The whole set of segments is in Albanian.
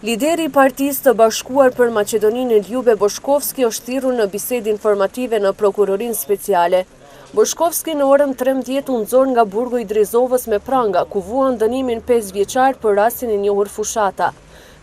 Lideri i Partisë të Bashkuar për Maqedoninë Ljube Boshkovski është thirrur në bisedë informative në Prokurorinë Speciale. Boshkovski në orën 13 u nxor nga burgu i Drezovës me pranga, ku vuan dënimin 5 vjeçar për rastin e njohur Fushata.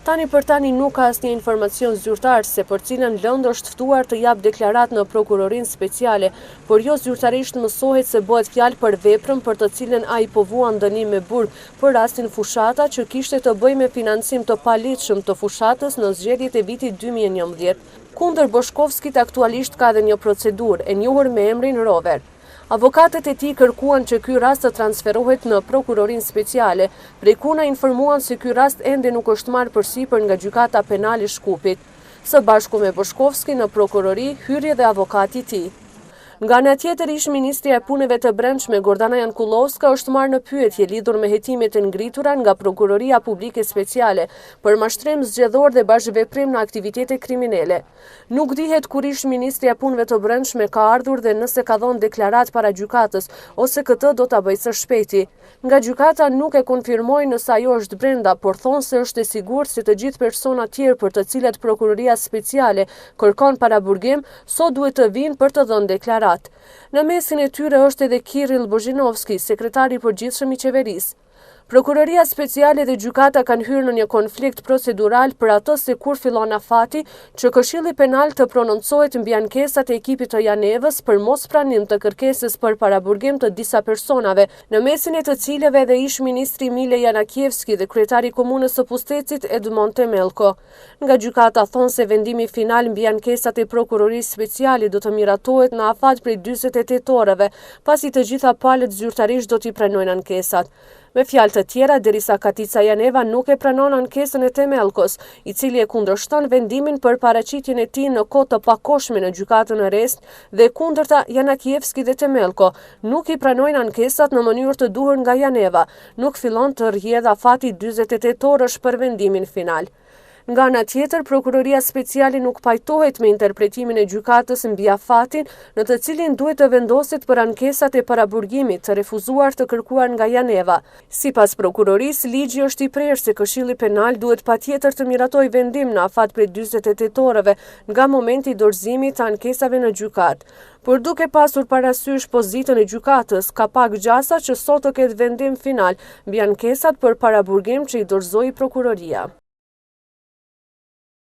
Tani për tani nuk ka asnjë informacion zyrtar se për cilën lëndë është ftuar të japë deklaratë në Prokurorinë Speciale, por jo zyrtarisht mësohet se bëhet fjalë për veprën për të cilën ai po vuan dënim me burg për rastin Fushata që kishte të bëjë me financim të paligjshëm të fushatës në zgjedhjet e vitit 2011. Kundër Boshkovskit aktualisht ka edhe një procedurë, e njohur me emrin Rover. Avokatët e tij kërkuan që ky rast të transferohet në Prokurorinë Speciale, prej ku na informuan se ky rast ende nuk është marrë përsipër nga Gjykata Penale e Shkupit. Së bashku me Boshkovskin në prokurori hyri edhe avokati i tij. Nga ana tjetër, ish-ministrja e Punëve të Brendshme, Gordana Jankullovska është marrë në pyetje lidhur me hetimet e ngritura nga Prokuroria Publike Speciale për mashtrim zgjedhor dhe bashkëveprim në aktivitete kriminale. Nuk dihet kur ish-ministrja e Punëve të Brendshme ka ardhur dhe nëse ka dhënë deklaratë para gjykatës, ose këtë do ta bëjë së shpejti. Nga gjykata nuk e konfirmojnë nëse ajo është brenda, por thonë se është e sigurt se të gjithë personat tjerë për të cilët Prokuroria Speciale kërkon paraburgim, sot duhet të vijnë për të dhënë deklaratë. Në mesin e tyre është edhe Kiril Bozhinovski, sekretari i përgjithshëm i qeverisë. Prokuroria Speciale dhe gjykata kanë hyrë në një konflikt procedural për atë se kur fillon afati që Këshilli Penal të prononcohet mbi ankesat e ekipit të Janevës për mospranim të kërkesës për paraburgim të disa personave, në mesin e të cilëve edhe ish-ministri Mile Janakievski dhe kryetari i Komunës së Pustecit Edmond Temelko. Nga gjykata thonë se vendimi final mbi ankesat e Prokurorisë Speciale do të miratohet në afat prej 48 orëve, pasi të gjitha palët zyrtarisht do t'i pranojnë ankesat. Me fjalë të tjera, derisa Katica Janeva nuk e pranon ankesën e Temelkos, i cili e kundërshton vendimin për paraqitjen e tij në kohë të pakohshme në gjykatën e Resnjë dhe e kundërta Janakievski dhe Temelko nuk i pranojnë ankesat në mënyrë të duhur nga Janeva, nuk fillon të rrjedhë afati 48 orësh për vendimin final. Nga ana tjetër, Prokuroria Speciale nuk pajtohet me interpretimin e gjykatës mbi afatin në të cilin duhet të vendoset për ankesat e paraburgimit të refuzuar të kërkuar nga Janeva. Sipas prokurorisë, ligji është i prerë se Këshilli Penal duhet patjetër të miratojë vendim në afat prej 48 orëve nga momenti i dorëzimit të ankesave në gjykatë. Por duke pasur parasysh pozitën e gjykatës, ka pak gjasa që sot të ketë vendim final mbi ankesat për paraburgim që i dorëzoi prokuroria.